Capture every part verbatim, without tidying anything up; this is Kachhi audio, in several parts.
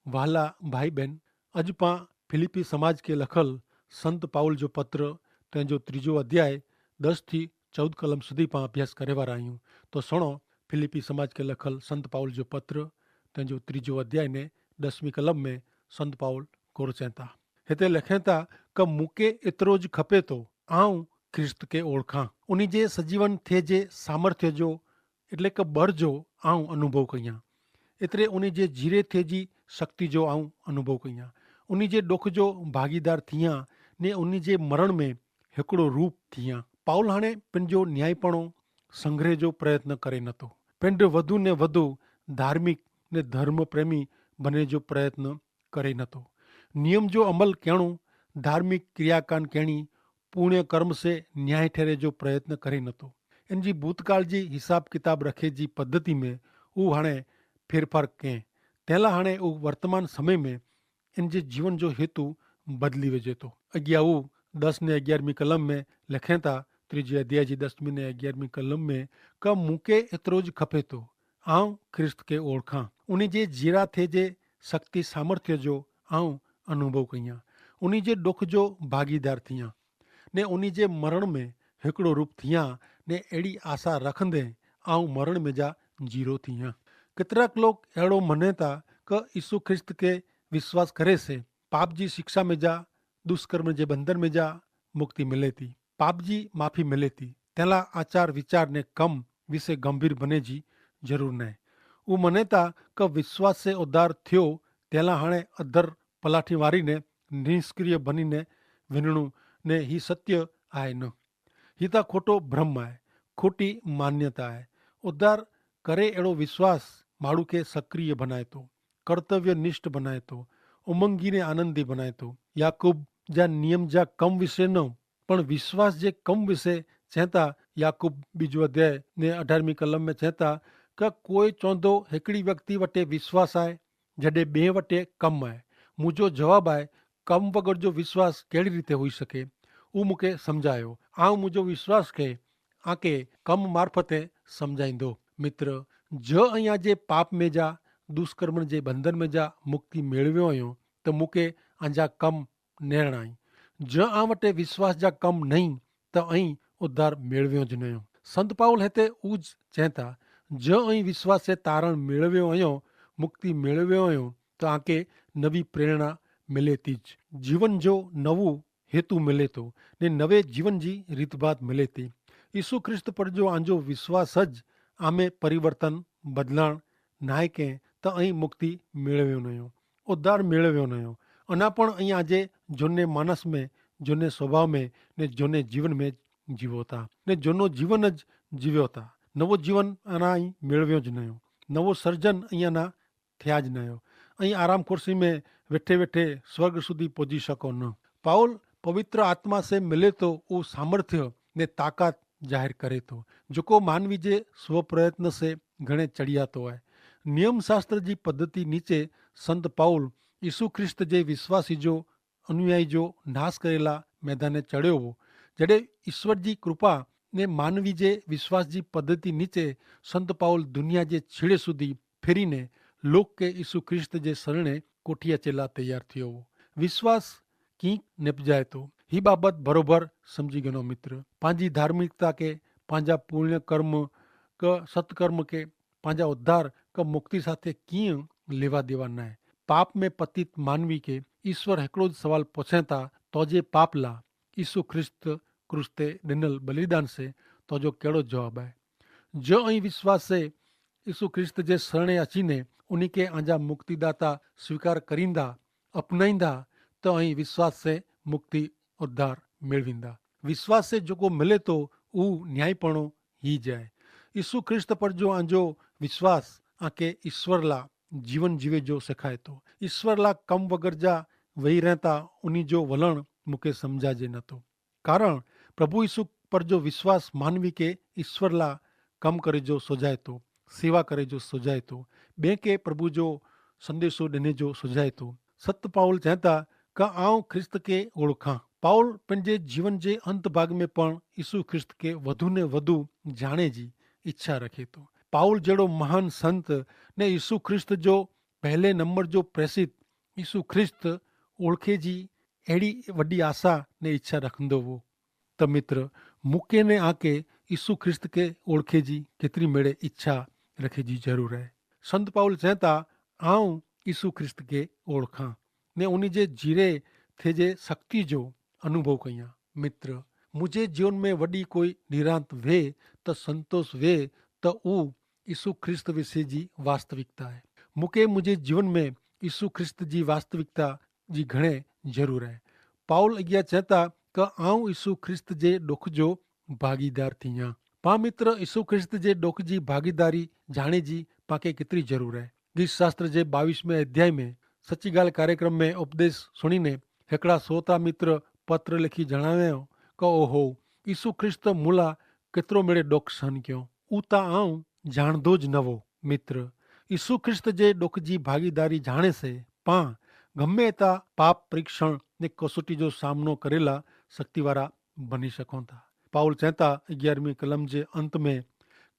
વહાલા ભાઈ બહેન, અજ પાં ફિલિપ્પી સમાજ કે લખલ સંત પાઉલ જો પત્ર, તેનો ત્રીજો અધ્યાય દસ થી ચૌદ કલમ સુધી પાં અભ્યાસ કરેવા રહ્યું. તો સુણો, ફિલિપ્પી સમાજ કે લખલ સંત પાઉલ જો પત્ર, તેનો ત્રીજો અધ્યાય ને દસમી કલમ મેં સંત પાઉલ કોર ચેંતા. હેતા લખેંતા કે મુકે એતરો જ ખપે તો આઉં ખ્રિસ્ત કે ઓળખાં. ઉની જે સજીવન થે જે સામર્થ્ય જો એટલે કે બરજો આઉં અનુભવ કહિયા. એતરે ઉની જે જીરે થે જી શક્તિ જો આઉં અનુભવ કહિયા. ઉની જે ડોખ જો ભાગીદાર થિયા ને ઉની જે મરણ મેં હેકડો રૂપ થિયા. પાઉલ હાણે પન જો ન્યાયીપણો સંગ્રહ જો પ્રયત્ન કરે નતો. પન વધુ ને વધુ ધાર્મિક ને ધર્મપ્રેમી બને જો પ્રયત્ન કરે નતો. નિયમ જો અમલ કહેણું, ધાર્મિક ક્રિયાકાન કહેણી, પૂર્ણ કર્મ સે ન્યાય ઠેરે જો પ્રયત્ન કરે નતો. એન જી ભૂતકાળ જી હિસાબ કિતાબ રખે જી પદ્ધતિ મેં ઉહ હણે ફેરફાર કહેં. તેલા હણે ઉહ વર્તમાન સમય મેં એન જે જીવન જો હેતુ બદલી વજે તો. અગિયા ઉહ દસ ને અગિયારમી કલમ મેં લખેંતા, ત્રીજી અધ્યાય જી દસમી ને અગિયારમી કલમ મેં, કા મુકે એતરો જ ખપે તો આઉં ખ્રિસ્ત કે ઓળખાં. ઉની જે જીરા થે જે શક્તિ સામર્થ્ય જો આઉં અનુભવ કહિયા. ઉની જે ડોખ જો ભાગીદાર થિયા ને ઉની જે મરણ મેં હેકડો રૂપ થિયા ને એડી આશા રખંદે આઉં મરણ મેં જા જીરો થિયા. કેતરાક લોક એડો મનેતા કે ઈસુ ખ્રિસ્ત કે વિશ્વાસ કરે સે પાપ જી શિક્ષા મેં જા દુષ્કર્મ જે બંધન મેં જા મુક્તિ મિલેતી, પાપ જી માફી મિલેતી. તેલા આચાર વિચાર ને કમ વિશે ગંભીર બને જી જરૂર નાય. ઉં મનેતા કે વિશ્વાસ સે ઉદ્ધાર થયો તેલા હાણે અધર પલાઠી વારી ને નિષ્ક્રિય બની ને વિનણું ને હી સત્ય આય ન. હી તા ખોટો ભ્રમ આય, ખોટી માન્યતા આય. ઉદ્ધાર કરે એડો વિશ્વાસ માડૂ કે સક્રિય ભનાયતો, કર્તવ્યનિષ્ઠ ભનાયતો, ઉમંગી ને આનંદી ભનાયતો. યાકૂબ જા નિયમ જા કમ વિશે ન પણ વિશ્વાસ જે કમ વિશે ચેંતા. યાકૂબ બીજું અધ્યાય ને અઢારમી કલમ મેં ચેંતા કે કોઈ ચોંધો હેકડી વ્યક્તિ વટે વિશ્વાસ આય જડે બે વટે કમ આય? મુજો જવાબ આય, કમ વગર જો વિશ્વાસ કેડી રીતે હુઈ શકે? ઉં મુકે સમઝાયો. આઉં મુજો વિશ્વાસ કે આકે કમ મારફતે સમઝાઈંદો. મિત્ર, જો અઇયા જે પાપ મેં જા દુષ્કર્મણ જે બંધન મેં જા મુક્તિ મેળવ્યો અયો, તો મુકે આજા કમ નેરણાઈ. જો આ વટે વિશ્વાસ જા કમ નહીં, તો અહીં ઉદ્ધાર મેળવ્યો જ નયો. સંત પાઉલ હેતે ઉજ ચેંતા, જો અહીં વિશ્વાસે તારણ મેળવ્યો અયો, મુક્તિ મેળવ્યો અયો, તો આકે નવી પ્રેરણા મિલેતી જ, જીવન જો નવું હેતુ મિલેતો ને નવે જીવન જી રીતભાત મિલેતી. ઈસુ ખ્રિસ્ત પર જો આજો વિશ્વાસ જ આમે પરિવર્તન, બદલાણ નાય કે, તો અહીં મુક્તિ મેળવ્યો નયો, ઉદ્ધાર મેળવ્યો નયો. અના પણ અહીં આજે જોને માનસ મેં, જોને સ્વભાવ મેં ને જોને જીવન મેં જીવો તા ને જોનો જીવન જ જીવ્યો તા. નવો જીવન અના અહીં મેળવ્યો જ નયો. નવો સર્જન અહીં અના થ્યાજ નયો. અહીં આરામ ખુરશી મેં વેઠે વેઠે સ્વર્ગ સુધી પોજી શકો ન. પાઉલ પવિત્ર આત્મા સે મિલે તો ઉં સામર્થ્ય ને તાકાત જાહેર કરે તો, જોકો માનવી જે સ્વપ્રયત્ન સે ઘણે ચડિયાતો આય. નિયમશાસ્ત્ર જી પદ્ધતિ નીચે સંત પાઉલ ઈસુ ખ્રિસ્ત જે વિશ્વાસી જો અનુયાયી જો નાસ કરેલા મેદાને ચડ્યો હો. જડે ઈસ્વર જી કૃપા ને માનવી જે વિશ્વાસ જી પદ્ધતિ નીચે સંત પાઉલ દુનિયા જે છીડે સુધી ફેરી ને લોક કે ઈસુ ખ્રિસ્ત જે સરણે કોઠિયા ચેલા તૈયાર થયો હો. વિશ્વાસ કિંક નેપજાય તો હી બાબત ભરોભર સમઝી ગનો મિત્ર. પાંજી ધાર્મિકતા કે પાંજા પૂર્ણ કર્મ કે સત્કર્મ કે પાંજા ઉદ્ધાર કે મુક્તિ સાથે કિંક લેવા દેવા નાય. પાપ મેં પતિત માનવી કે ઈસ્વર હેકડો જ સવાલ પોછેતા, તો જે પાપલા ઈસુ ખ્રિસ્ત ક્રૂસ તે ડેનલ બલિદાન સે તો જો કેડો જવાબ આય? જો અહીં વિશ્વાસ સે ઈસુ ખ્રિસ્ત જે સરણે અચીને ઉની કે આંજા મુક્તિદાતા સ્વીકાર કરીંદા, અપનાઈંદા, તો અહીં વિશ્વાસ સે મુક્તિ ઉદ્ધાર મેળવીંદા. વિશ્વાસ સે જોકો મિલે તો ઉહ ન્યાયીપણો હી જાય. ઈસુ ખ્રિસ્ત પર જો આંજો વિશ્વાસ આંકે ઈસ્વર લા જીવન જીવે જો સિખાયતો. ઈસ્વર લા કમ વગર જા વહી રહેતા ઉની જો વલણ મુકે સમઝાજે નતો. કારણ પ્રભુ ઈસુ પર જો વિશ્વાસ માનવી કે ઈસ્વર લા કમ કરે જો સોજાયતો, સેવા કરે જો સોજાયતો, બે કે પ્રભુ જો સંદેશો દેને જો સોજાયતો. સત્ત પાઉલ ચેંતા કે આઉં ખ્રિસ્ત કે ઓળખાં. પાઉલ પનજે જીવન જે અંત ભાગ મેં પણ ઈસુ ખ્રિસ્ત કે વધુ ને વધુ જાણે જી ઇચ્છા રખે તો. પાઉલ જેડો મહાન સંત ને ઈસુ ખ્રિસ્ત જો પહેલે નંબર જો પ્રેસિત ઈસુ ખ્રિસ્ત ઓળખે જી એડી વડી આશા ને ઇચ્છા રખંદો વો. તો મિત્ર, મુકે ને આકે ઈસુ ખ્રિસ્ત કે ઓળખે જી કેતરી મેળે ઇચ્છા રખે જી જરૂર હૈ. સંત પાઉલ ચેતા, આઉં ઈસુ ખ્રિસ્ત કે ઓળખાં ને ઉની જે જીરે થે જે શક્તિ જો અનુભવ કહિયા. મિત્ર, મુઝે જીવન મેં વડી કોઈ નિરાંત વે તો સંતોષ વે તો ઉ ઈસુ ખ્રિસ્ત વિશે જી વાસ્તવિકતા હૈ. મુકે મુઝે જીવન મેં ઈસુ ખ્રિસ્ત જી વાસ્તવિકતા જી ઘણે જરૂર હૈ. પાઉલ અગિયા ચેતા કે આઉં ઈસુ ખ્રિસ્ત જે ડોખ જો ભાગીદાર થી યા. પા મિત્ર, ઈસુ ખ્રિસ્ત જે ડોખ જી ભાગીદારી જાણે જી પાકે કેતરી જરૂર હૈ? ગ્રીસ શાસ્ત્ર જે બાવીસ મેં અધ્યાય મેં સચ્ચી ગાલ કાર્યક્રમ મેં ઉપદેશ સુણીને હેકડા સોતા મિત્ર પત્ર લેખી જણાવ્યો કે ઓહો, ઈસુ ખ્રિસ્ત મુલા કેતરો મેળે ડોખ સહન ક્યો, ઉતા આઉં જાણદો જ નવો. મિત્ર, ઈસુ ખ્રિસ્ત જે ડોખ જી ભાગીદારી જાણે સે પા ગમે તા પાપ પરીક્ષણ ને કસોટી જો સામનો કરેલા શક્તિવારા બની શકો થા. પાઉલ ચેતા અગિયારમી કલમ જે અંત મેં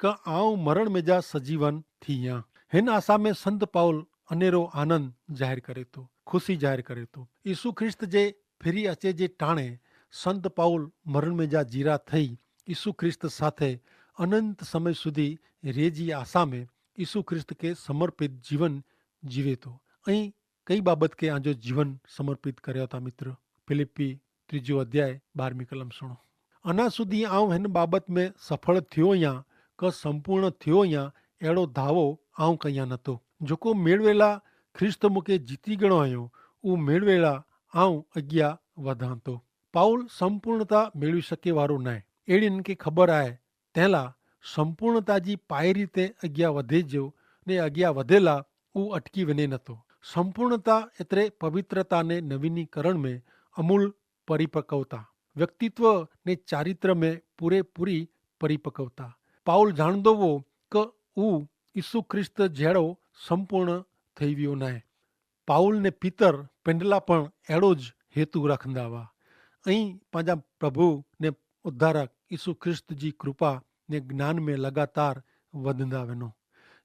કે આઉં મરણ મેં જા સજીવન થી યા. હેન આશા મેં સંત પાઉલ અનેરો આનંદ જાહેર કરે તો, ખુશી જાહેર કરે તો. ઈસુ ખ્રિસ્ત જે ફેરી અચે જે ટાણે સંત પાઉલ મરણ મેં જા જીરા થઈ ઈસુ ખ્રિસ્ત સાથે અનંત સમય સુધી રેજી આશા મેં ઈસુ ખ્રિસ્ત કે સમર્પિત જીવન જીવે તો. અહીં કઈ બાબત કે આજો જીવન સમર્પિત કર્યો તા મિત્ર? ફિલિપ્પી ત્રીજો અધ્યાય બારમી કલમ સુણો. અના સુધી આઉં હેન બાબત મેં સફળ થયો યા કે સંપૂર્ણ થયો યા એડો ધાવો આઉં કહિયા નતો. જોકો મેળવેલા ખ્રિસ્ત મુકે જીતી ગણો હયો, ઉં મેળવેલા આઉં અગિયા વધાંતો. પાઉલ સંપૂર્ણતા મેળવી શકે વારો નાય એડી એનકે ખબર આય. તેલા સંપૂર્ણતા જી પાયરી તે અગિયા વધે જો ને અગિયા વધેલા ઉં અટકી વને નતો. સંપૂર્ણતા એતરે પવિત્રતા ને નવીનીકરણ મેં અમૂલ પરિપક્વતા, વ્યક્તિત્વ ને ચારિત્ર મેં પૂરેપૂરી પરિપક્વતા. પાઉલ જાણદો વો કે ઉં ઈસુ ખ્રિસ્ત જેડો સંપૂર્ણ થઈ વ્યો નાય. પાઉલ ને પિતર પેંડલા પણ એડો જ હેતુ રાખંદા વા. અહીં પાંજા પ્રભુ ને ઉદ્ધારક ઈસુ ખ્રિસ્ત જી કૃપા ને જ્ઞાન મેં લગાતાર વધંદા વેનો.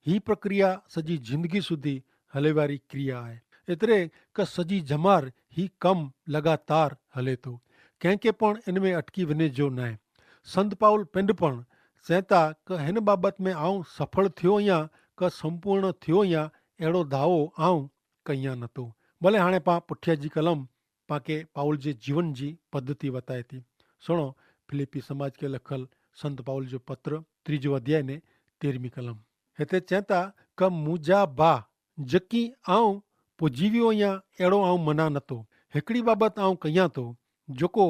હી પ્રક્રિયા સજી જિંદગી સુધી હલેવારી ક્રિયા આય. એતરે કે સજી જમાર હી કમ લગાતાર હલે તો, કેંકે પણ એન મેં અટકી વને જો નાય. સંત પાઉલ પેંડ પણ ચેતા કે હેન બાબત મેં આઉં સફળ થયો યા કે સંપૂર્ણ થયો યા એડો ધાવો આઉં કહિયા નતો. ભલે હાણે પા પુઠ્યા જી કલમ પાંકે પાઉલ જે જીવન જી પદ્ધતિ વતાયતી. સુણો, ફિલિપ્પી સમાજ કે લખલ સંત પાઉલ જો પત્ર ત્રીજો અધ્યાય ને તેરમી કલમ. હેતા ચેતા કે મુજા બા જકી આઉં પજીવ્યો યા એડો આઉં મના નતો. હેકડી બાબત આઉં કહિયા તો, જોકો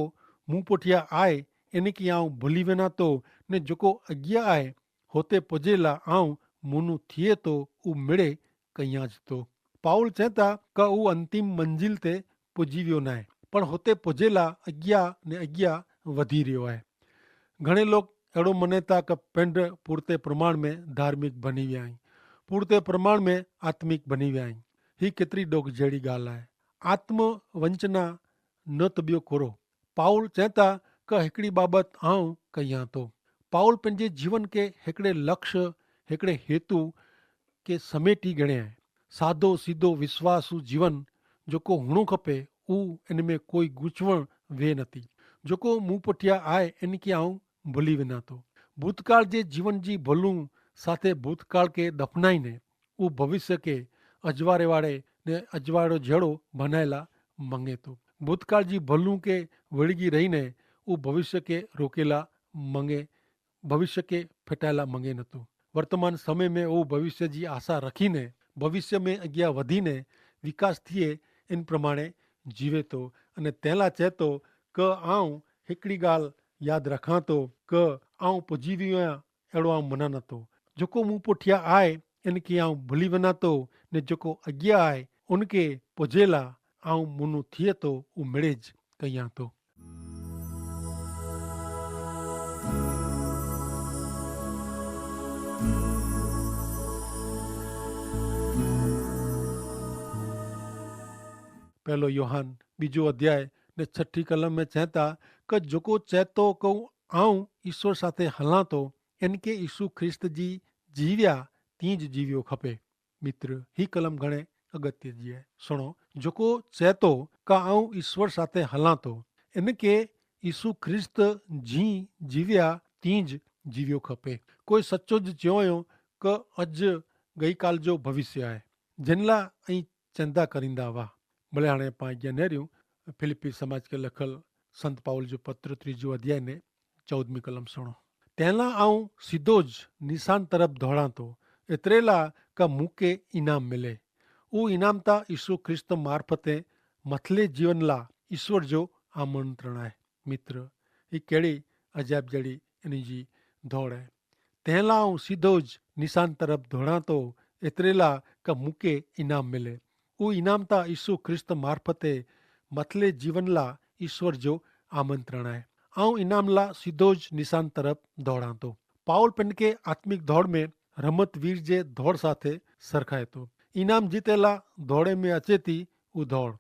મું પોઠિયા આય એન કે આઉં ભલી વેના તો, ને જોકો અગિયા આય હોતે પજેલા આઉં મુનું થિયે તો ઉં મેળે કહિયા જ તો. પાઉલ ચેતા કે ઉં અંતિમ મંજિલ તે પજીવ્યો નાય, પણ હોતે પજેલા અગિયા ને અગિયા વધી રહ્યો આય. ઘણે લોક એડો મનેતા કે પેંડ પૂરતે પ્રમાણ મેં ધાર્મિક ભની વ્યાઈ, પૂરતે પ્રમાણ મેં આત્મિક ભની વ્યાઈ. હી કેતરી ડોક જેડી ગાલ આય. આત્મ વંચના ન તબ્યો કોરો. પાઉલ ચેતા કે હેકડી બાબત આઉં કહિયા તો. પાઉલ પંજે જીવન કે હેકડ઼ે લક્ષ, હેકડ઼ે હેતુ કે સમેટી ગણે હૈ. સાદો સીધો વિશ્વાસુ જીવન જોકો હુણો ખપે ઉ એન મેં કોઈ ગૂંચવણ વે નથી. જોકો મું પઠ્યા આય એન કે આઉં ભલી વેના તો. ભૂતકાળ જે જીવન જી ભલું સાથે ભૂતકાળ કે દફનાઈ ને ઉ ભવિષ્ય કે અજવારે વાડે ને અજવારો જેડો ભનાયેલા મંગે તો. ભૂતકાળ જી ભલું કે વળગી રહી ને ઉ ભવિષ્ય કે રોકેલા મંગે, ભવિષ્ય કે ફેટાયેલા મંગે નતો. વર્તમાન સમય મેં ઉ ભવિષ્ય જી આશા રખી ને ભવિષ્ય મેં અગિયા વધી ને વિકાસ થિયે એન પ્રમાણે જીવે તો. અને તેલા ચેતો કે આઉં હેકડી ગાલ યાદ રખાં તો કે આઉં પજીવી વયા એડો આઉં મના નતો. જોકો મું પોઠ્યા આય એન કે આઉં ભલી વના તો, ને જોકો અગિયા આય ઉનકે પજેલા આઉં મુનું થિયે તો ઉમેડે જ કહિયા તો. પહેલો યોહાન બીજો અધ્યાય ને છઠી કલમ મેં ચેતા કે જોકો ચેતો કઉં આઉં ઈસવ સાથે હલાં તો એન કે ઈસુ ખ્રિસ્ત જી જીવ્યા તી જ જીવ્યો ખપે. મિત્ર, હી કલમ ઘણે અગત્ય જી હૈ. સુણો, જોકો ચેતો કા આઉં ઈસ્વર સાથે હલાં તો, એન કે ઈસુ ખ્રિસ્ત જી જીવ્યા તી જ જીવ્યો ખપે. કોઈ સચો જ ચ્યોંયો કે અજ ગઈકાલ જો ભવિષ્ય આય, જેનલા અહીં ચેંદા કરીંદા વા. ભલે હાણે પાં અજ્ઞા નહીં રહ્યું. ફિલિપ્પી સમાજ કે લખલ સંત પાઉલ જો પત્ર ત્રીજો અધ્યાય ને ચૌદમી કલમ સુણો. તેના આઉં સીધો જ નિશાન તરફ ધોળાં તો, એતરેલા કા મુકે ઇનામ મિલે. ઉ ઇનામ તા ઈસુ ખ્રિસ્ત મારફતે મથલે જીવન લા ઈસ્વર જો આમંત્રણ આય. મિત્ર, હી કેડી અજાયબ જેડી એની જી ધોળ હૈ. તેલા આઉં સીધો જ નિશાન તરફ ધોળાં તો, એતરેલા કા મુકે ઇનામ મિલે. ઉ ઇનામ તા ઈસુ ખ્રિસ્ત મારફતે મથલે જીવન લા ઈસ્વર જો આમંત્રણ આય. આઉં ઇનામ લા સીધો જ નિશાન તરફ ધોળાં તો. પાઉલ પેનકે આત્મિક ધોળ મેં રમતવીર જે ધોળ સાથે સરખાય તો. ઇનામ જીતેલા ધોળે મેં અચેતી ઉ ધોળ.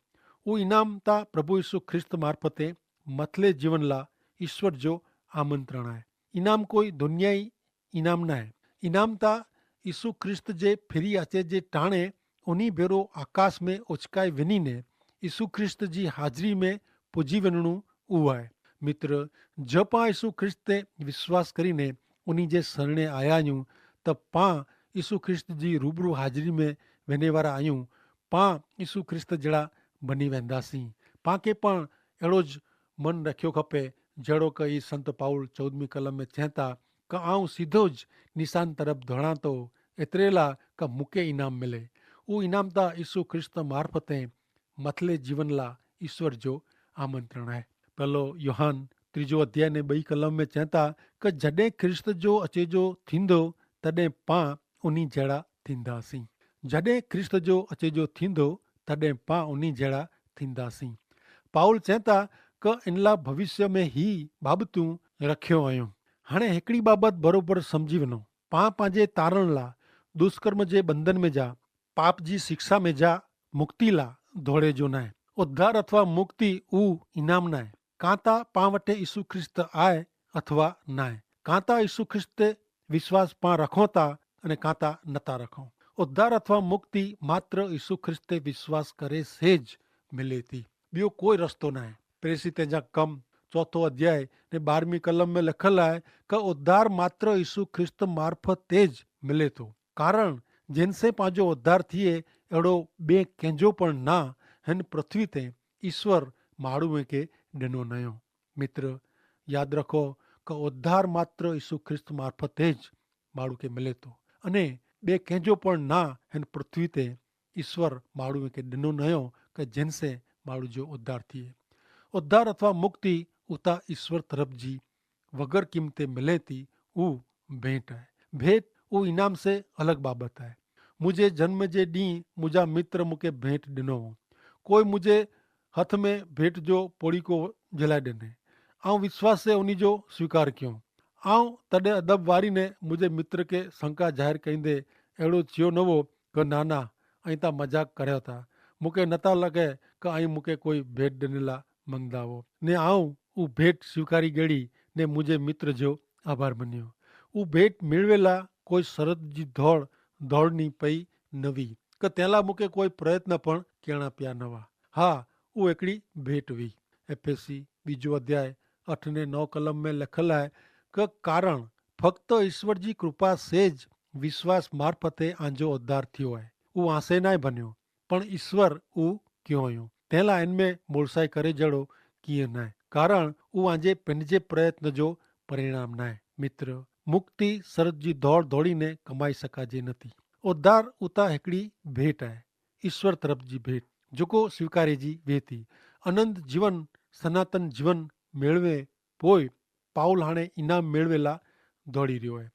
ઉ ઇનામ તા પ્રભુ ઈસુ ખ્રિસ્ત મારફતે મથલે જીવન લા ઈસ્વર જો આમંત્રણ આય. ઇનામ કોઈ દુનિયાઈ ઇનામ નાય. ઇનામ તા ઈસુ ખ્રિસ્ત જે ફિરી અચે જે ટાણે ઉની ભેરો આકાશ મેં ઓચકાઈ વિની ને ઈસુ ખ્રિસ્ત જી હાજરી મેં પુજી વિનણું ઉવાય. મિત્ર, જો પાં ઈસુ ખ્રિસ્ત તે વિશ્વાસ કરીને ઉની જે સરણે આયા યું, તો પાં ઈસુ ખ્રિસ્ત જી રૂબરૂ હાજરી મેં વેને વારા આયું. પાં ઈસુ ખ્રિસ્ત જેડા બની વેંદા સી. પાંકે પણ એડો જ મન રખ્યો ખપે, જેડો કે ઈ સંત પાઉલ ચૌદમી કલમ મેં ચેંતા કે આઉં સીધો જ નિશાન તરફ ધોણાતો, એતરેલા કે મુકે ઇનામ મિલે. ઉ ઇનામ તા ઈસુ ખ્રિસ્ત મારફતે મથલે જીવનલા ઈસ્વર જો આમંત્રણ હૈ. પહેલો યોહાન ત્રીજો અધ્યાય ને બઈ કલમ મેં ચેંતા કે જડે ખ્રિસ્ત જો અચેજો થીંદો, તદે પાં ઉની જેડા થીંદા સી. જડે ખ્રિસ્ત જો અચેજો થીંદો, તદે પાં ઉની જેડા થીંદા સી. પાઉલ ચેંતા કે ઇનલા ભવિષ્ય મેં હી બાબતું રખ્યો અયો. હણે હેકડી બાબત બરોબર સમઝીવનો. પાં પાંજે તારણલા દુષ્કર્મ જે બંધન મેં જા પાપ જી શિક્ષા મેં જા મુક્તિલા ધોડે જો નાય. ઉદ્ધાર અથવા મુક્તિ ઉ ઇનામ નાય. કાંતા પાં વટે ઈસુ ખ્રિસ્ત આય અથવા નાય. કાંતા ઈસુ ખ્રિસ્ત તે વિશ્વાસ પાં રખોતા અને કાંતા નતા રખો. ઉદ્ધાર અથવા મુક્તિ માત્ર ઈસુ ખ્રિસ્ત તે વિશ્વાસ કરે સે જ મિલે તી. બિયો કોઈ રસ્તો નાય. પ્રેસિત તેજા કમ ચોથો અધ્યાય ને બારમી કલમ મેં લખલ આય કે ઉદ્ધાર માત્ર ઈસુ ખ્રિસ્ત મારફત તે જ મિલે તો. કારણ જેનસે પાંજો ઉદ્ધાર થિયે એડો બે કેંજો પણ ના હેન પૃથ્વી તે ઈસ્વર માણુએ કે ડેનો નયો. મિત્ર, યાદ રખો કે ઉદ્ધાર માત્ર ઈસુ ખ્રિસ્ત મારફત તે જ માણુ કે મિલે તો. અને બે કેંજો પણ ના હેન પૃથ્વી તે ઈસ્વર માણુએ કે ડેનો નયો કે જેનસે માણુ જો ઉદ્ધાર થિયે. ઉદ્ધાર અથવા મુક્તિ ઉતા ઈસ્વર તરફ જી વગર કિંમતે મિલે તી ઉ ભેંટ હૈ. ભેંટ ઉ ઇનામ સે અલગ બાબત હૈ. મુઝે જન્મ જે દી મુઝે મિત્ર મુકે ભેંટ દિનો હો. કોઈ મુઝે હથ મેં ભેંટ જો પોડી કો જલા દેને, આઉં વિશ્વાસ સે ઉની જો સ્વીકાર ક્યો. આઉં તદે અદબ વારી ને મુઝે મિત્ર કે સંકા જાહેર કઈંદે એડો થિયો નવો કે નાના, અહીં તા મજાક કર્યો થા. મુકે નતા લગે કે અહીં મુકે કોઈ ભેંટ દેનેલા મંગદા હો. ને આઉં ઉં ભેટ સ્વીકારી ગેડી ને મુઝે મિત્ર જો આભાર મન્યો. ઉં ભેટ મેળવેલા કોઈ સરત જી ધોડ ધોડની પઈ નવી, કે તેલા મુકે કોઈ પ્રયત્ન પણ કેણા પ્યા નવા. હા, ઉં એકડી ભેટ વી. એફેસી બીજો અધ્યાય અઠ ને નવ કલમ મેં લેખલ હૈ, કે કારણ ફક્ત ઈસ્વર જી કૃપા સે જ વિશ્વાસ મારફતે આંજો ઉદ્ધાર થયો હૈ. ઉં આંસે નાય ભન્યો, પણ ઈસ્વર ઉં ક્યો અયો. તેલા એન મેં મોલસાઈ કરે જેડો કિયે નાય, કારણ ઉં આજે પેનજે પ્રયત્ન જો પરિણામ નાય. મિત્ર, મુક્તિ સરત જી ધોડ ધોડી ને કમાઈ સકાજે નથી. ઉદ્ધાર ઉતા હેકડી ભેટ આય, ઈસ્વર તરફ જી ભેટ, જોકો સ્વીકારે જી વેતી. અનંત જીવન, સનાતન જીવન મેળવે પોય પાઉલ હાણે ઇનામ મેળવેલા ધોડી રહ્યો હૈ.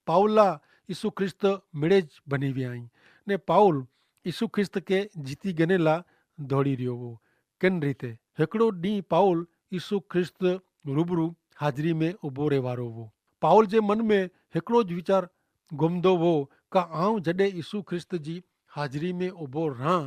પાઉલા ઈસુ ખ્રિસ્ત મેળે જ ભની વ્યા હૈં, ને પાઉલ ઈસુ ખ્રિસ્ત કે જીતી ગનેલા ધોડી રહ્યો હો. કેન રીતે? હેકડો દી પાઉલ ઈસુ ખ્રિસ્ત રૂબરૂ હાજરી મેં ઉભો રહેવારો હો. પાઉલ જે મન મેં હેકડો જ વિચાર ગોમદો હો, કા આઉં જડે ઈસુ ખ્રિસ્ત જી હાજરી મેં ઉભો રાહ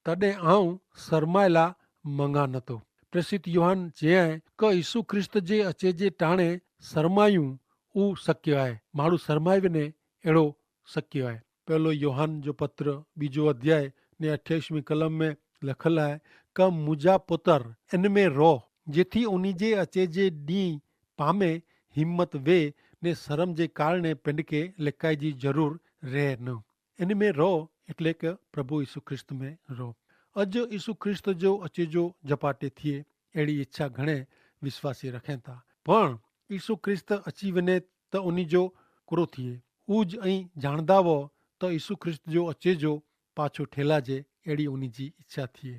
તદે આઉં સરમાયેલા મંગા નતો. પ્રેસિત યોહાન જેહ કે ઈસુ ખ્રિસ્ત જે અચે જે ટાણે સરમાયું ઉં શક્ય આય. માણું સરમાયવે ને એડો શક્ય આય. પહેલો યોહાન જો પત્ર બીજો અધ્યાય ને અઠ્યાઈસમી કલમ મેં લખલ હૈ, કે મુજા પોતર એન મેં રોહ, જેથી ઉની જે અચે જે દી પામે હિંમત વે, ને સરમ જે કારણે પેંડકે લેકાઈ જી જરૂર રહે ન. એન મેં રોહ, એટલે કે પ્રભુ ઈસુ ખ્રિસ્ત મેં રોહ. અજ ઈસુ ખ્રિસ્ત જો અચે જો જપાટે થિયે એડી ઇચ્છા ઘણે વિશ્વાસી રખેતા. પણ ઈસુ ખ્રિસ્ત અચી વને તો ઉની જો કુરો થિયે. ઉજ અહીં જાણદા વો તો ઈસુ ખ્રિસ્ત જો અચે જો પાછો ઠેલા જે એડી ઉની જી ઇચ્છા થિયે.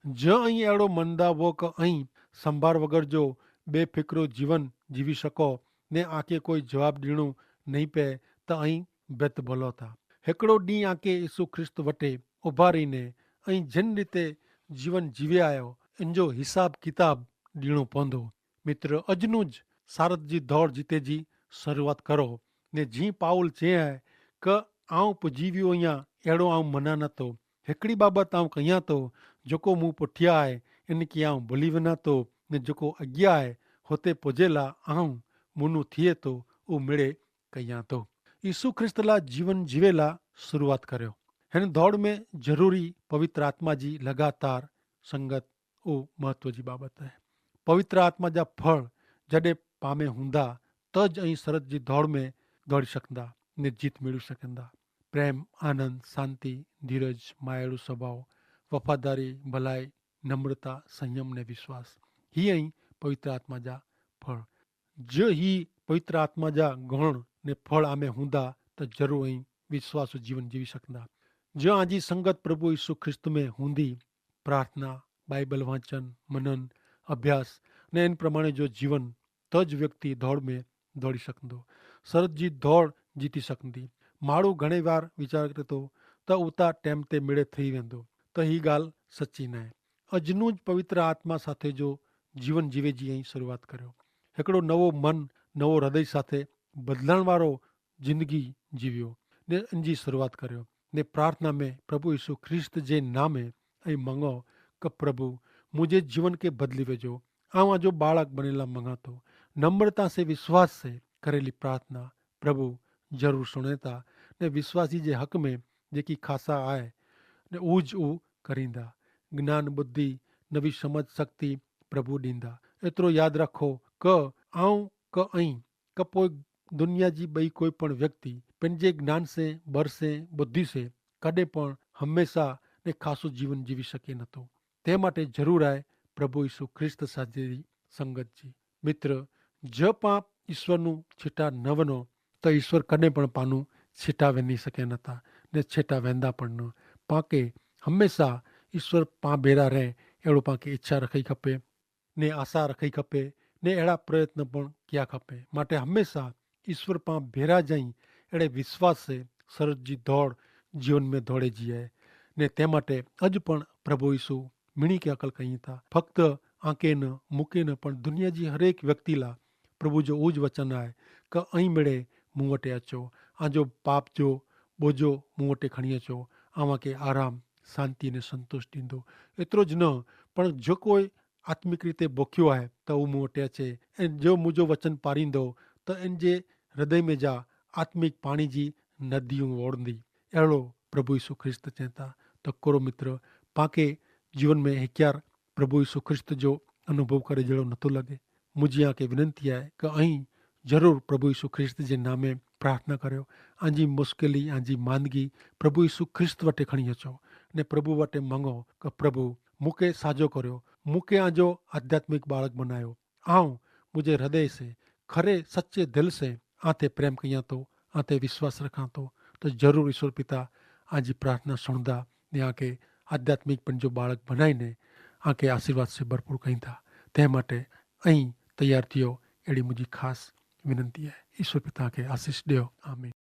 જો અહીં એડો મનદા વો કે અહીં સંભાર વગર જો બેફિકરો જીવન જીવી શકો ને આકે કોઈ જવાબ દીણું નહીં પે, તો અહીં બેત ભલો થા. હેકડો દી આકે ઈસુ ખ્રિસ્ત વટે ઉભારી ને અહીં જેન રીતે જીવન જીવે આયો, એન જો હિસાબ કિતાબ દીણો પોંધો. મિત્ર, અજનું જ સારત જી ધોડ જીતે જી શરૂઆત કરો. ને જી પાઉલ ચે હૈ કે આઉં પજીવ્યો અહિયા એડો આઉં મના નતો. હેકડી બાબત આઉં કહિયા તો, જોકો મું પુઠ્યા હૈ એન કિયા આઉં ભલી વના તો, ને જોકો અગિયા હૈ હોતે પજેલા આઉં મુનું થિયે તો ઉમેડે કહિયા તો. ઈસુ ખ્રિસ્તલા જીવન જીવેલા શરૂઆત કર્યો. હેન ધોડ મેં જરૂરી પવિત્ર આત્મા જી લગાતાર સંગત ઉહ મહત્વ જી બાબત હૈ. પવિત્ર આત્મા જા ફળ જડે પામે હુંદા, તો જ અહીં સરત જી ધોડ મેં ધોડી શકંદા ને જીત મેળવી શકંદા. પ્રેમ, આનંદ, શાંતિ, ધીરજ, માયાળુ સ્વભાવ, વફાદારી, ભલાઈ, નમ્રતા, સંયમ ને વિશ્વાસ, હી અહીં પવિત્ર આત્મા જા ફળ. જો હી પવિત્ર આત્મા જા ગણ ને ફળ આમે હુંદા, તો જરૂર અહીં વિશ્વાસુ જીવન જીવી શકંદા. જો આજી સંગત પ્રભુ ઈસુ ખ્રિસ્ત મેં હુંદી, પ્રાર્થના, બાઈબલ વાંચન, મનન, અભ્યાસ ને એન પ્રમાણે જો જીવન, તો જ વ્યક્તિ ધોડ મેં ધોડી શકંદો, સરત જી ધોડ જીતી શકંદી. માડૂ ઘણે વાર વિચાર કરે તો, તો ઉતા ટેમ તે મેળે થઈ વેંદો. તો હી ગાલ સચ્ચી નાય. અજનું જ પવિત્ર આત્મા સાથે જો જીવન જીવે જી અહીં શરૂઆત કર્યો. હેકડો નવો મન, નવો હૃદય સાથે બદલાણ વારો જિંદગી જીવ્યો ને અનજી શરૂઆત કર્યો. ને પ્રાર્થના મેં પ્રભુ ઈસુ ખ્રિસ્ત જે નામે અહીં મંગો કે પ્રભુ, મુઝે જીવન કે બદલી વેજો. આવાં જો બાળક બનેલા મંગાતો. નમ્રતા સે વિશ્વાસ સે કરેલી પ્રાર્થના પ્રભુ જરૂર સુણેતા. ને વિશ્વાસી જે હક મેં જેકી ખાસા આય, ને ઉજ ઉ કરીંદા. જ્ઞાન બુદ્ધિ નવી સમજ શક્તિ પ્રભુ દીંદા. એતરો યાદ રાખો કે આઉં કે અહીં કે પોય દુનિયા જી બઈ કોઈ પણ વ્યક્તિ પેનજે જ્ઞાન સે, બર સે, બુદ્ધિ સે કદે પણ હમેંસા ને ખાસો જીવન જીવી શકે નતો. તે માટે જરૂર આય પ્રભુ ઈસુ ખ્રિસ્ત સાથે જી સંગત જી. મિત્ર, જો પાં ઈસ્વરનું છીટા ન વનો, તો ઈસ્વર કદે પણ પાનું છીટા વેની શકે નતા, ને છીટા વેંદા પણ ન. પાંકે હમેંસા ઈસ્વર પાં ભેરા રહે એડો પાંકે ઈચ્છા રખાઈ ખપે, ને આશા રખાઈ ખપે, ને એડા પ્રયત્ન પણ કિયા ખપે. માટે હમેંસા ઈસ્વર પાં ભેરા જાઈ એડે વિશ્વાસ સે સરજ જી ધોડ જીવન મેં ધોડે જી હૈ. ને તે માટે અજ પણ પ્રભુ ઈસુ મિણી કે અકલ કહીં થા, ફક્ત આંકે ન, મુકે ન પણ દુનિયા જી હરેક વ્યક્તિ લા પ્રભુ જો ઉજ વચન આય, કે અહીં મેડે મુવટે અચો, આજો પાપ જો બોજો મુવટે ખણી અચો, આવાંકે આરામ, શાંતિ ને સંતોષ દીંદો. એતરો જ ન, પણ જો કોઈ આત્મિક રીતે ભોખ્યો આય, તો ઉમુવટે અચે. જો મુજો વચન પારીંદો, તો એન જે હૃદય મેં જા આત્મિક પાણી જી નદીઓ વોડંદી. એડો પ્રભુ ઈસુ ખ્રિસ્ત ચેતા. તો કોરો મિત્ર, પાંકે જીવન મેં હેક્યાર પ્રભુ ઈસુ ખ્રિસ્ત જો અનુભવ કરે જેડો નતો લગે, મુજી આંકે વિનંતી આય કે અહીં જરૂર પ્રભુ ઈસુ ખ્રિસ્ત જે નામે પ્રાર્થના કર્યો. આંજી મુશ્કેલી, આંજી માંદગી પ્રભુ ઈસુ ખ્રિસ્ત વટે ખણી હચો, ને પ્રભુ વટે મંગો કે પ્રભુ, મુકે સાજો કર્યો, મુકે આંજો આધ્યાત્મિક બાળક બનાયો. આઉં મુઝે હૃદય સે, ખરે સચ્ચે દિલ સે આંતે પ્રેમ કહિયા તો, આંતે વિશ્વાસ રખાં તો, તો જરૂર ઈસુ પિતા આંજી પ્રાર્થના સુણદા, ને આંકે આધ્યાત્મિક પણ જો બાળક બનાઈ ને આંકે આશીર્વાદ સે ભરપૂર કહિંદા. તે માટે અહીં તૈયાર થિયો, એડી મુઝે ખાસ વિનંતી હૈ. ઈસુ પિતા આંકે આશીસ દેઓ. આમીન.